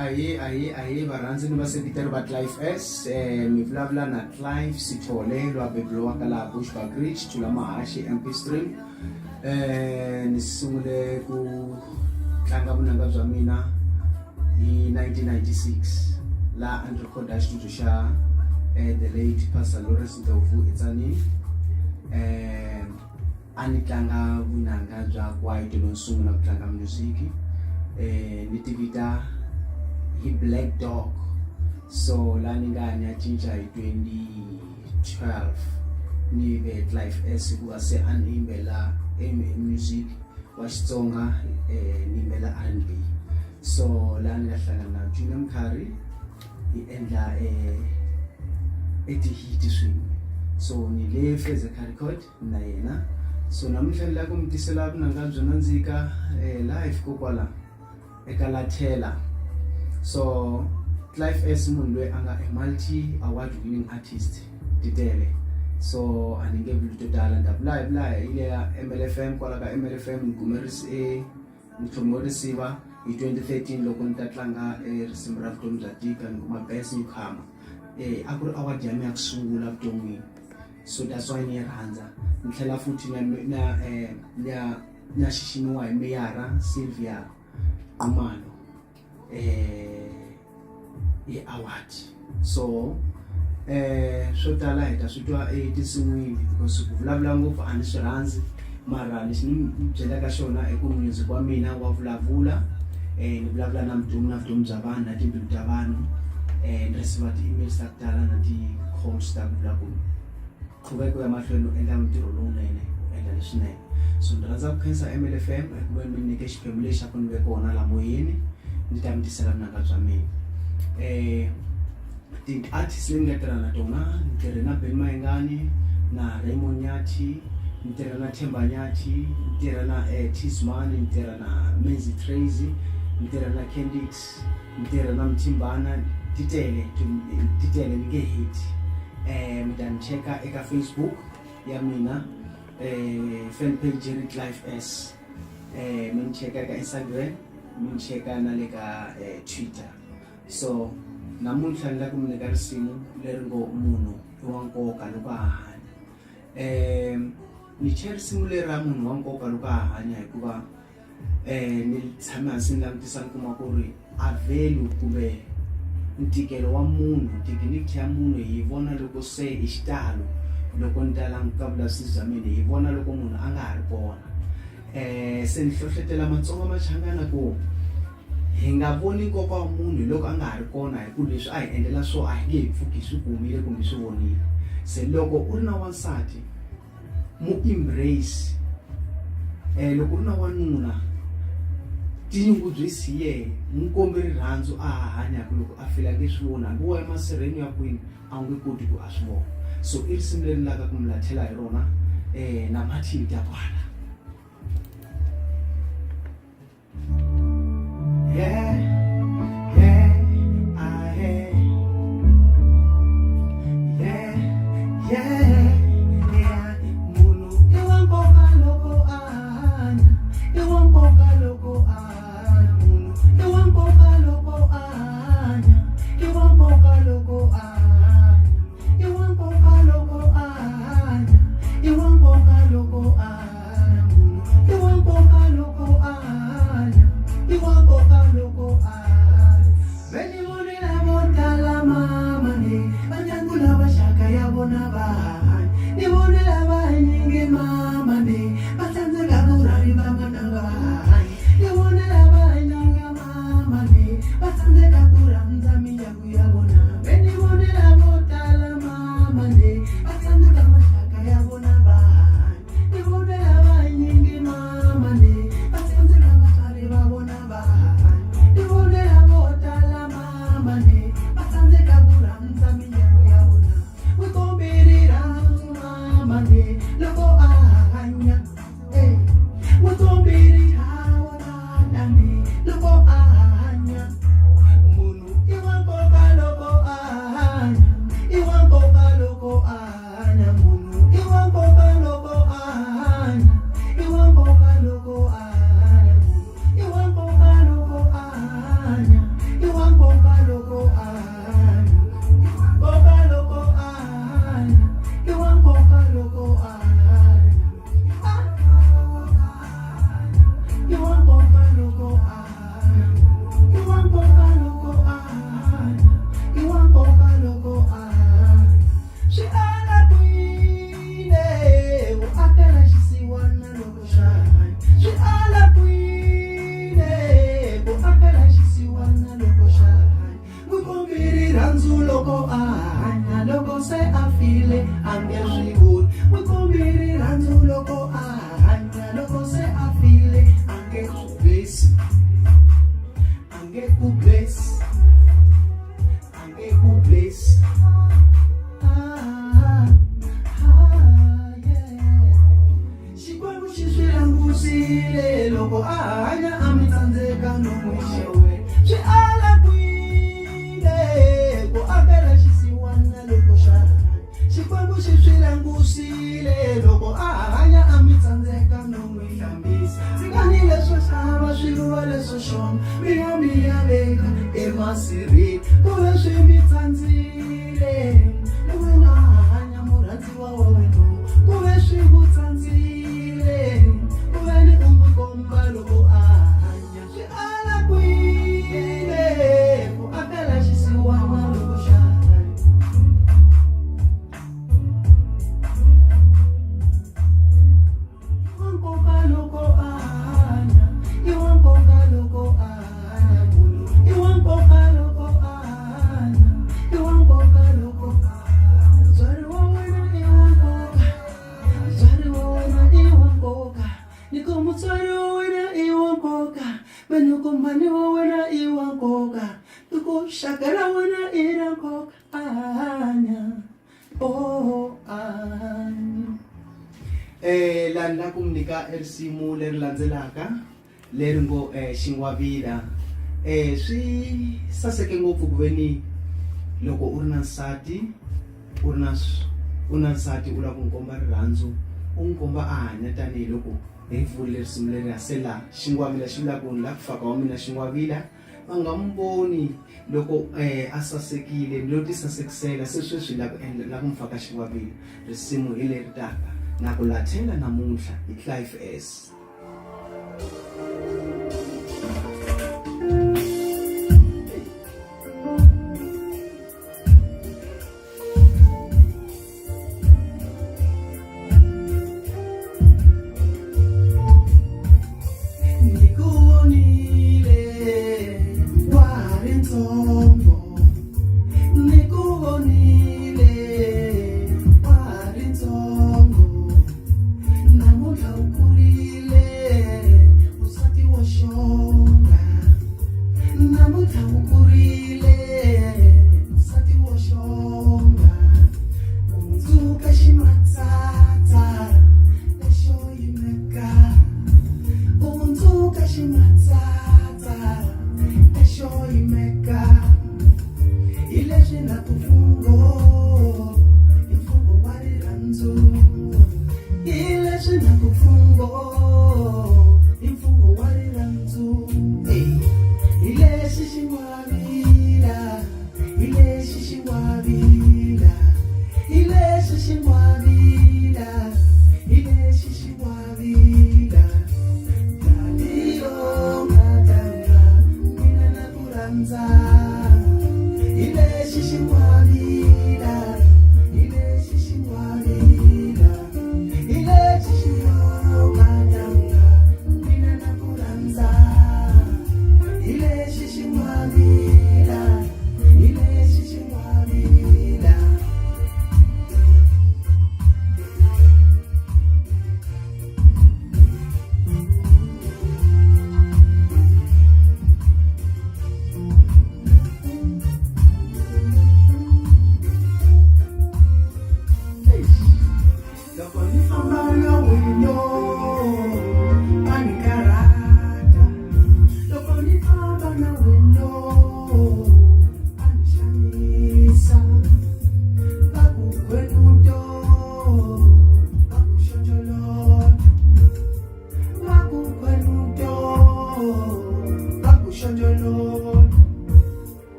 Ahee, ahee, ahee, varhandzi ni vaseketeri va Clive S. Mi vulavula na Clive Sithole loyi a beburiwaka laha Bushbuckridge, Thulamahashe, MP Stream. Ni sungule ku tlanga vunanga bya mina hi 1996 laha a ni rhekhoda xitudio xa the late Pastor Lawrence Ndlovu eTsanini. A ni tlanga vunanga bya kwaito no sungula ku tlanga music ni ti vita hi Black Dog so laha ni nga ni ya cinca hi 2012 ni ve Clive S hikuva se a ni yimbela music wa Xitsonga ni yimbela R&B so laha ni nga hlangana na Junior Mkhari hi endla e tihiti swin'we so ni le Fezeka Record na yena so namuntlha ni lava ku mi tisela vunanga byo nandzika live kokwala eka Lathela so Clive S munhu loyi a nga a multi award winning artist titele so a ni nge vuli to tala ni ta vula hi vula hi le ya MLFM kwala ka MLFM ni kume ni tlhomiwe risiva hi 2013 loko ni ta tlanga risimu ra vutomi bya tika ni kuma best newcomer a ku ri award ya mina ya ku sungula vuton'wini so that's why ni yi rhandza ni tlhela futhi na na na na xiximiwa hi meyara Sylvia Nxumalo hi award so swo tala hi ta swi twa etinsin'wini because ku vulavula ngopfu a ni swi rhandzi mara lexi ni mi byelaka xona i ku music wa mina wa vulavula ni vulavula na vutomi na vutomi bya vanhu na timbilu ta vanhu ni receive ti-emails ta ku tala na ti-calls ta ku vula ku qhuveka u ya mahlweni u endla ntirho lowunene u endla leswinene so ni rhandza ku khensa M_L_F_M eku veni mi nyike xiphemu lexi xa ku ni ve kona la moyeni ni ta mi tisela vunanga bya mina ti-artist leyi ni nga tirha na tona ni tirhe na Benny Mayengani na Raymond Nyathi ni tirha na Themba Nyathi ni tirha na Tisman ni tirha na Menzi Tracy ni tirha na Kendix ni tirha na Mthimbana ti tele ti tele ni nge heti mi ta ni cheka eka Facebook ya mina fan page yi ri Clive S mi ni cheka eka Instagram mi ni cheka na le ka Twitter so namuntlha ni lava ku mi nyika risimu leri ngo munhu i wa nkoka loko a hanya ni thye risimu leri ra munhu wa nkoka loko a hanya hikuva ni tshame hansi ni langutisa ni kuma ku ri a value kumbe ntikelo wa munhu dignity ya munhu hi vona loko se hi xitalo loko ni ta languta vulavisisi bya mina hi vona loko munhu a nga ha ri kona se ni hlohlotela Matsonga Machangana ku hi nga voni nkoka wa munhu loko a nga ha ri kona hi ku leswi a hi endlela swo a hi nge he pfuki hi swi kumile kumbe swi vonile se loko u ri na wansati mu embrace loko u ri na wanuna tinyungubyisi hi yena n'wi kombi rirhandzu a ha hanyaka loko a file a nge swi voni hambi wo ya emasirheni ya kwini a wu nge koti ku a swi vona so i risimu leri ni lavaka ku mi lathela hi rona na Martin Takwala. Yeah, yeah, ah, yeah. Yeah, yeah, yeah. Munhu i wa nkoka loko a hanya, i wa nkoka loko a hanya. Munhu i wa nkoka loko a hanya, i wa nkoka loko a hanya. I wa nkoka loko a hanya, i wa nkoka loko a hanya. Munhu i wa nkoka loko a hanya, i wa nkoka loko a hanya. Ve ni vone lavo tala mama ni va ndyangu lava xaka ya vona va hanya. Ni vone lava nyingi mama ni va tsandzeka ku rhandza vana va hanya. Ni vone lava nyingi mama ni va tsandzeka ku rhandza mindyangu ya vona. Ve ni vone lavo tala mama ni va tsandzeka maxaka ya vona va hanya. Ni vone lava nyingi mama ni va tsandzeka vatswari va vona va hanya. Ni vone lavo tala mama ni va tsandzeka ku rhandza mindyangu ya vona. N'wi kombi rirhandzu mama ni loko a hanya. file a nge swi voni n'wi kombi rirhandzu loko a hanya loko se a file a nge ku bless a nge ku bless a nge ku bless ah, ah, yeah. Xikwembu xi swi langusile loko a hanya a mi tsandzeka no n'wi xewela swi ala kwile ku akela xisiwana loko xa hanya Xikwembu xi swi langusile loko a hanya a mi tsandzeka no n'wi hlambisa tshikani leswo xava swiluva leswo xonga mi ya mi ya veka emasirheni ku ve swi mi tsandzile loko wena a hanya murhandziwa wa wena ku ve swi ku tsandzile ku ve ni u n'wi komba loko a hanya swi ala kwile ku akela xisiwana loko xa hanya I wa nkoka loko a hanya i wa nkoka loko a hanya munhu i wa nkoka loko a hanya i wa nkoka loko a hanya mutswari wa wena i wa nkoka mutswari wa wena i wa nkoka ni ku mutswari wa wena i wa nkoka menuku mhani wa wena i wa nkoka ni ku xaka ra wena i ra nkoka a hanya oh hanya laha ni la ku mi nyika risimu leri landzelaka leri ngo xingwavila swi saseke ngopfu ku ve ni loko u ri na nsati u ri na u na nsati u lava ku n'wi komba rirhandzu u n'wi komba a hanya tanihiloko hi vurile risimu leriya se laha xingwavila xi vula ku ni la ku faka wa mina xingwavila va nga n'wi voni loko a sasekile ni lo ti sasekisela se sweswi la ku endla la ku n'wi faka xingwavila risimu hi leri taka na ku lathela namuntlha hi Clive S. Ni ku vonile wa ha ri ntsongo ni ku vonile wa ha ri ntsongo namuntlha u kurile.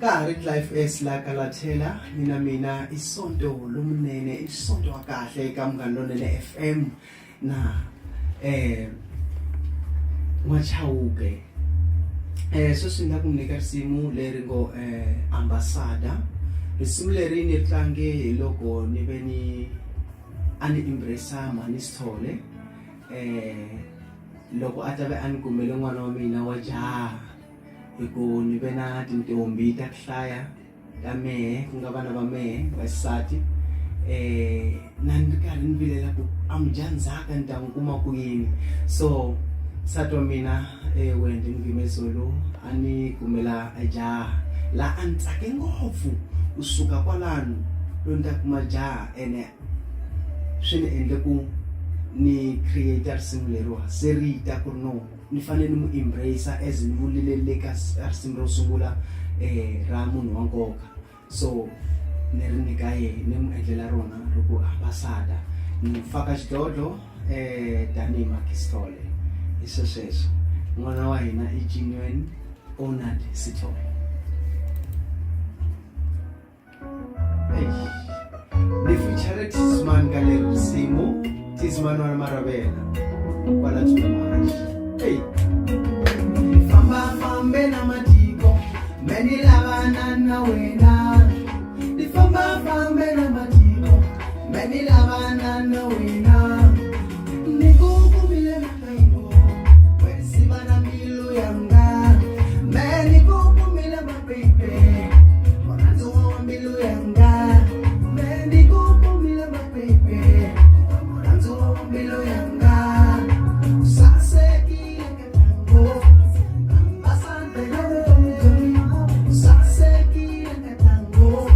Ka ha ri Clive S la Kalathela ni na mina i Sonto lomunene i Sonto wa kahle eka Munghana Lonene FM na eh N'wachauke sweswi ni la ku mi nyika risimu leri ngo Ambassador risimu leri ni ri tlange hi loko ni ve ni a ni embrace mhani Sithole loko a ta ve a ni kumele n'wana wa mina wa jaha hi ku ni ve na tintombi ta ku hlaya ta mehe ku nga vana va mehe va xisati na ni ri karhi ni vilela ku a mudyandzhaka ni ta n'wi kuma kwini so nsati wa mina Wendy Mgimezulu a ni kumela jaha laha a ni tsake ngopfu kusuka kwalano loyi ni ta kuma jaha ene swi ni endle ku ni create risimu leriwa se ri ta ku ri no ni fanele ni n'wi embrace as ni vulile le ka risimu ro sungula ra munhu wa nkoka so ni ri nyika yena ni n'wi endlela rona ri ku ambassador ni faka xidlodlo tanihi Makistole hi swesweswo n'wana wa hina i Genuine Onad Sithole. Ni feature Tisman ka leri risimu Tisman wa Maravela kwala Tsumamashi. Hey. Famba fambe na matiko me ni lavana na wena ni famba fambe na matiko me ni lavana na wena ni ku kumile mapengo wesiva na mbilu yanga me ni ku kumile mapepe murhandziwa wa mbilu yanga me ni ku kumile mapepe murhandziwa wa mbilu yanga sasekile katango ambasada ya vutomi bya mina sasekile katango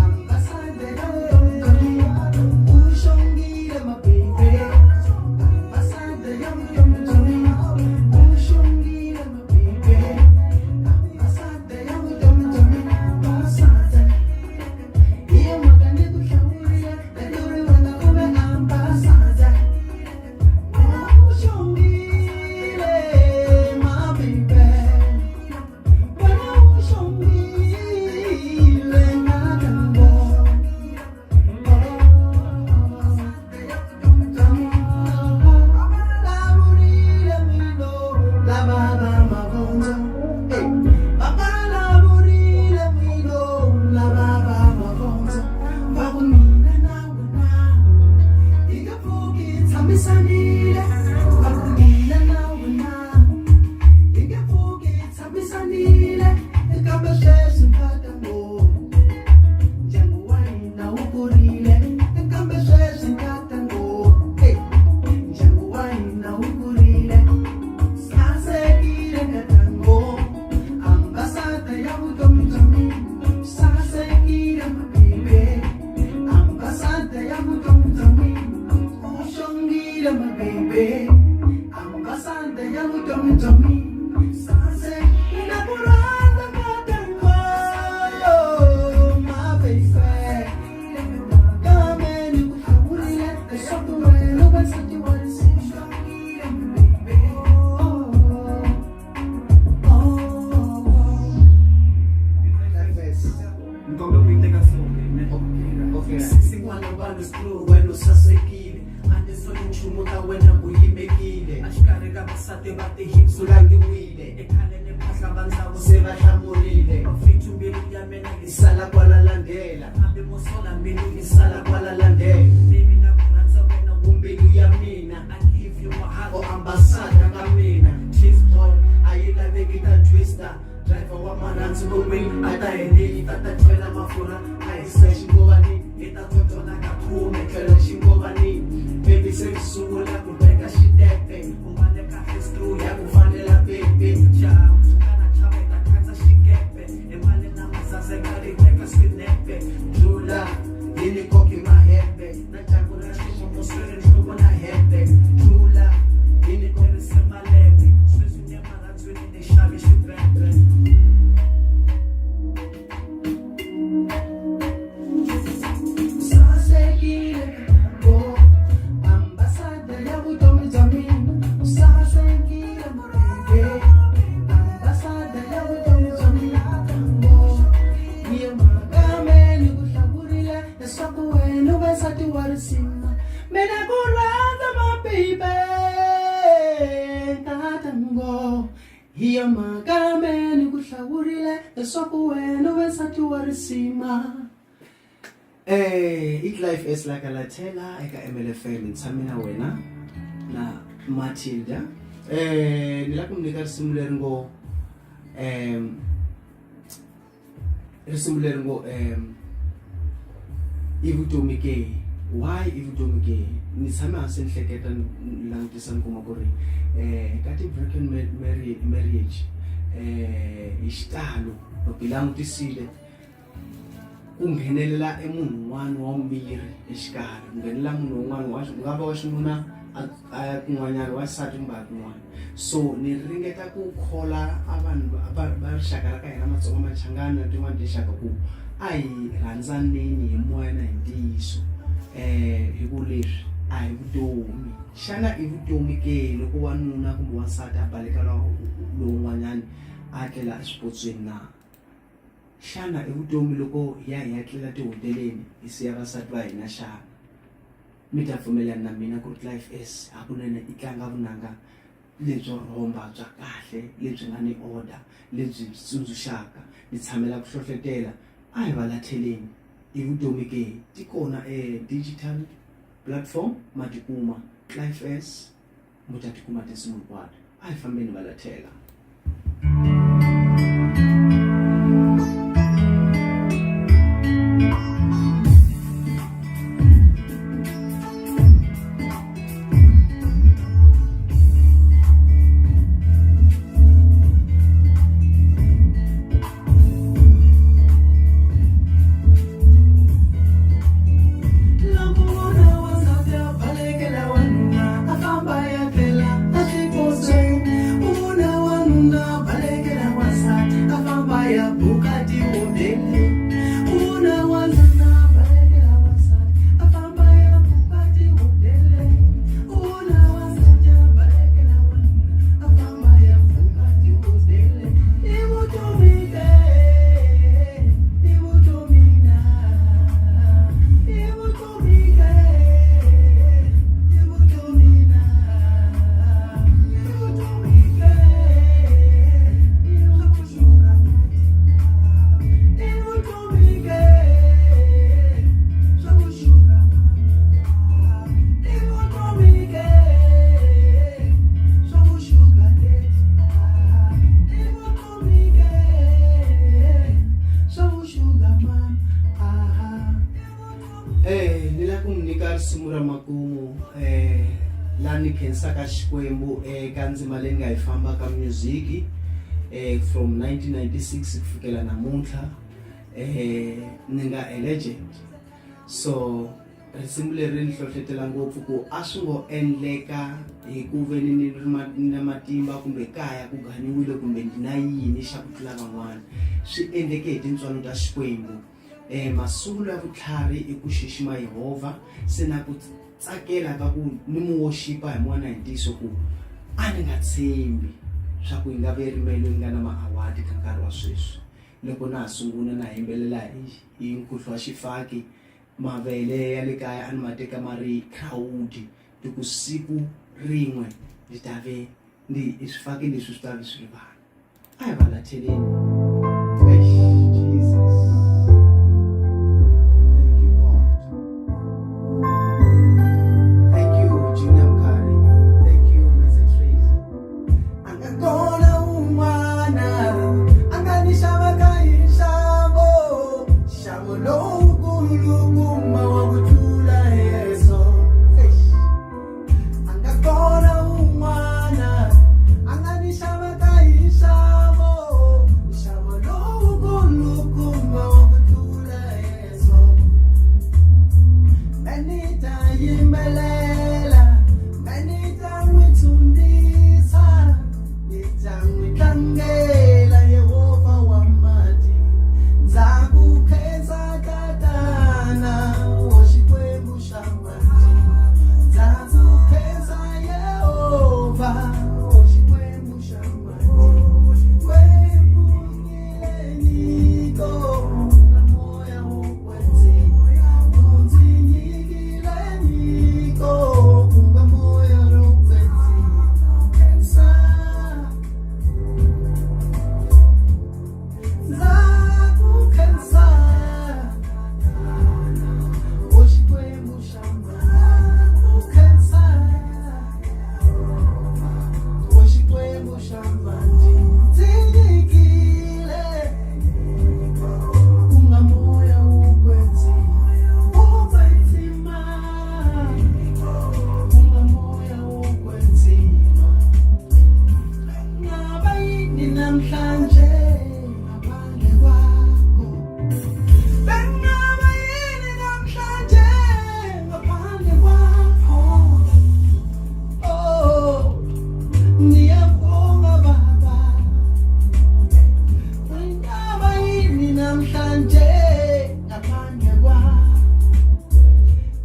ambasada ya vutomi bya mina u xongile mapepe ambasada ya vutomi bya mina u xongile mapepe ambasada ya vutomi bya mina ambasada hi yo mhaka ni ku hlawurile ri wena u ve ambasada u xongile mapepe wena u xongile nakambo Tshamisanile va ku mina na wena hi nge pfuki hi tshamisanile kambe sweswi nkata ngopfu ndyangu wa hina wu kurile kambe sweswi nkata ngopfu hey. Ndyangu wa hina wu kurile sasekile nkatango ambasada ya vutomi bya mina sasekile mabibe ambasada ya vutomi bya mina u xongile mabibe ambasada ya vutomi bya mina sase na ku rhandza nkatango mabibe kambe ni ku hlawurile leswaku wena u va nsati wa risimu xongile mabibe oh, oh, oh. Nkombela ku yi teka sonke ne Okay. Sin'wana vanhu screw wena u sasekile a ni soli nchumu ta wena u yimekile a xikarhi ka vasati va ti-hips u langiwile ekhale ni phahla va ndzawu se va hlamurile mafithu mbilu ya mina yi sala kwala landela hambi mo sola mbilu yi yi sala kwala landela baby na ku rhandza wena ku mbilu ya mina I give you my heart o ambasada ka mina cheese ball a yi laveki ta twister driver wa marhandzu vowini a ta hi lita ta chela mafurha a hi sa xingovanini hi ta tshotsona ka khume tlhelo xingovanini baby se hi sungula ku veka xitepe u vale kahle screw ya ku fanela baby xihahampfhuka na chava hi ta khandza xikepe hi mali na masaseka ri teka swinepe drula hi ni koki mahembe na jaku ra xivomo swi ri nhloko na hembe drula hi ni koki tirhise malembe sweswi ni marhandzwini ni xave xibebe Sasekile nkatango ambasada ya vutomi bya mina sasekile mabebe Hi yo mhaka me ni ku hlawurile leswaku wena u ve nsati wa risima. I Clive S Lakalathela eka MLFM ni tshame na wena na Matilda. Ni lava ku mi nyika risimu leri ngo risimu leri ngo i vutomi ke why i vutomi ke ni tshame hansi ni hleketa ni langutisa ni kuma ku ri ka ti-broken marriage hi xitalo loko hi langutisile ku nghenelela e munhu un'wana wa vumbirhi exikarhi ku nghenelela munhu un'wana wa ku nga va wa xinuna a a ya kun'wanyana wa xisati kumbe a kun'wana so ni ringeta ku khola a vanhu va va rixaka ra ka hina Matsonga Machangani na tin'wani tinxaka ku a hi rhandzaneni hi moya na hi ntiyiso hi ku leswi a hi vutomi xana i vutomi ke loko wanuna kumbe wansati a baleka lowun'wanyana a tlela eswipotsweni na? Xana i vutomi loko hi ya hi ya tlela tihoteleni hi siya vasati va hina xana? Mi ta pfumelana na mina ku ri Clive S hakunene i tlanga vunanga lebyo rhomba bya kahle lebyi nga ni order lebyi byi tsundzuxaka. Ni tshamela ku hlohletela a hi va latheleni i vutomi ke? Ti kona e digital platform ma ti kuma Clive S. Mi ta ti kuma tinsimu hinkwato. A hi fambeni va lathela. Loko vona wansati a balekela wanuna a famba ya tlela a swipotsweni u vona wanuna a balekela wansati a famba ya buka tihodele u vona wanuna a balekela wansati a famba ya buka tihodele u vona wansati a balekela wanuna a famba ya buka tihodele i vutomi ke i vutomi na i vutomi ke i vutomi na i vutomi ke i vutomi i vutomi ke swa vuxuka i vutomi ke swa vuxuka i vutomi ke swa vuxuka mama aha ni lava ku mi nyika risimu ra makumu laha ni khensaka Xikwembu eka ndzima leyi ni nga yi famba ka music from 1996 ku fikela namuntlha ni nga a legend so risimu leri ni hlohletela ngopfu ku a swi ngo endleka hi ku ve ni ni ri na matimba kumbe kaya ku ganyiwile kumbe ndi na yini xa ku tlula van'wana swi endleke hi tintswalo ta Xikwembu masungulo ya vutlhari i ku xixima Yehovha se na ku tsakela ka ku ni mu worshipa hi moya na hi ntiyiso ku a ni nga tshembi swa ku yi nga ve rimelo yi nga na ma-award ka nkarhi wa sweswi loko na ha sungula na yimbelela hi nkhuhlu wa xifaki mavele ya le kaya a ni ma teka ma ri crowd ti ku siku rin'we ndzi ta ve ndi swifaki leswi swi ta ve swi ri vanhu a hi va latheleni Eish, Jesus. Thank you, God. Thank you, Junior Mkhari. Thank you, Mr. Tracy. A nga kona un'wana a nga ni xavaka hi nxavo nxavo lowukulukumba wa ku tlula Yesu. Eish. A nga kona un'wana a nga ni xavaka hi nxavo nxavo. Namhlanje ngaphandle kwa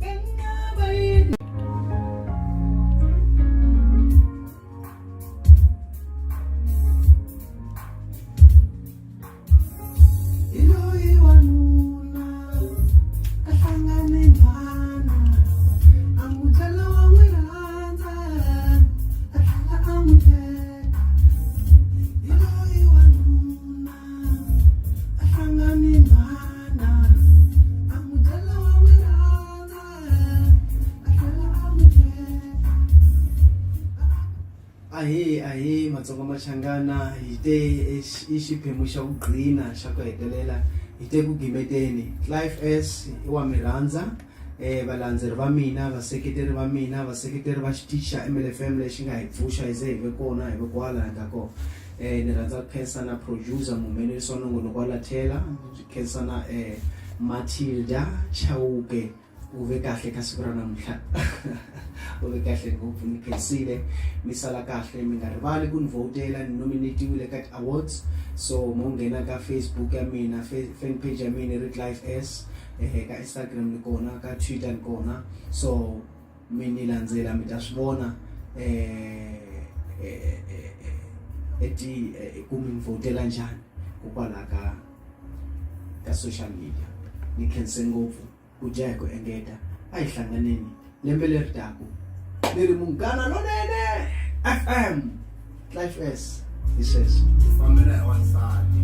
bengingaba yini. Hi loyi wanuna a hlangane nhwana a n'wi byela wa n'wi rhandza a tlhela a n'wi teka. Hi loyi wanuna a hlangane nhwana a n'wi byela wa n'wi rhandza a tlhela a n'wi teka. Ahee ahee Matsonga Machangana hi te i xiphemu xa ku gcina xa ku hetelela hi te ku gimeteni Clive S i wa mi rhandza valandzeri va mina vaseketeri va mina vaseketeri va xitichi xa M_L_F_M lexi nga hi pfuxa hi ze hi ve kona hi ve kwala hi nga kona ni rhandza ku khensa na producer muhumelerisi wa nongonoko wa Lathela ndzi khensa na Matilda Chauke. U ve kahle ka siku ra namuntlha u ve kahle ngopfu ni khensile mi sala kahle mi nga rivali ku ni vhotela ni nominatiwile ka ti-awards so mo nghena ka Facebook ya mina fan page ya mina ri Clive S ka Instagram ni kona ka Twitter ni kona so mi ni landzela mi ta swi vona eti ku mi ni vhotela njhani kokwalaho ka ka social media ni khense ngopfu. Ku dya hi ku engeta, a hi hlanganeni lembe leri taka ni ri Munghana Lonene FM. Clive S. Hi sweswo. Fambela hi wansati.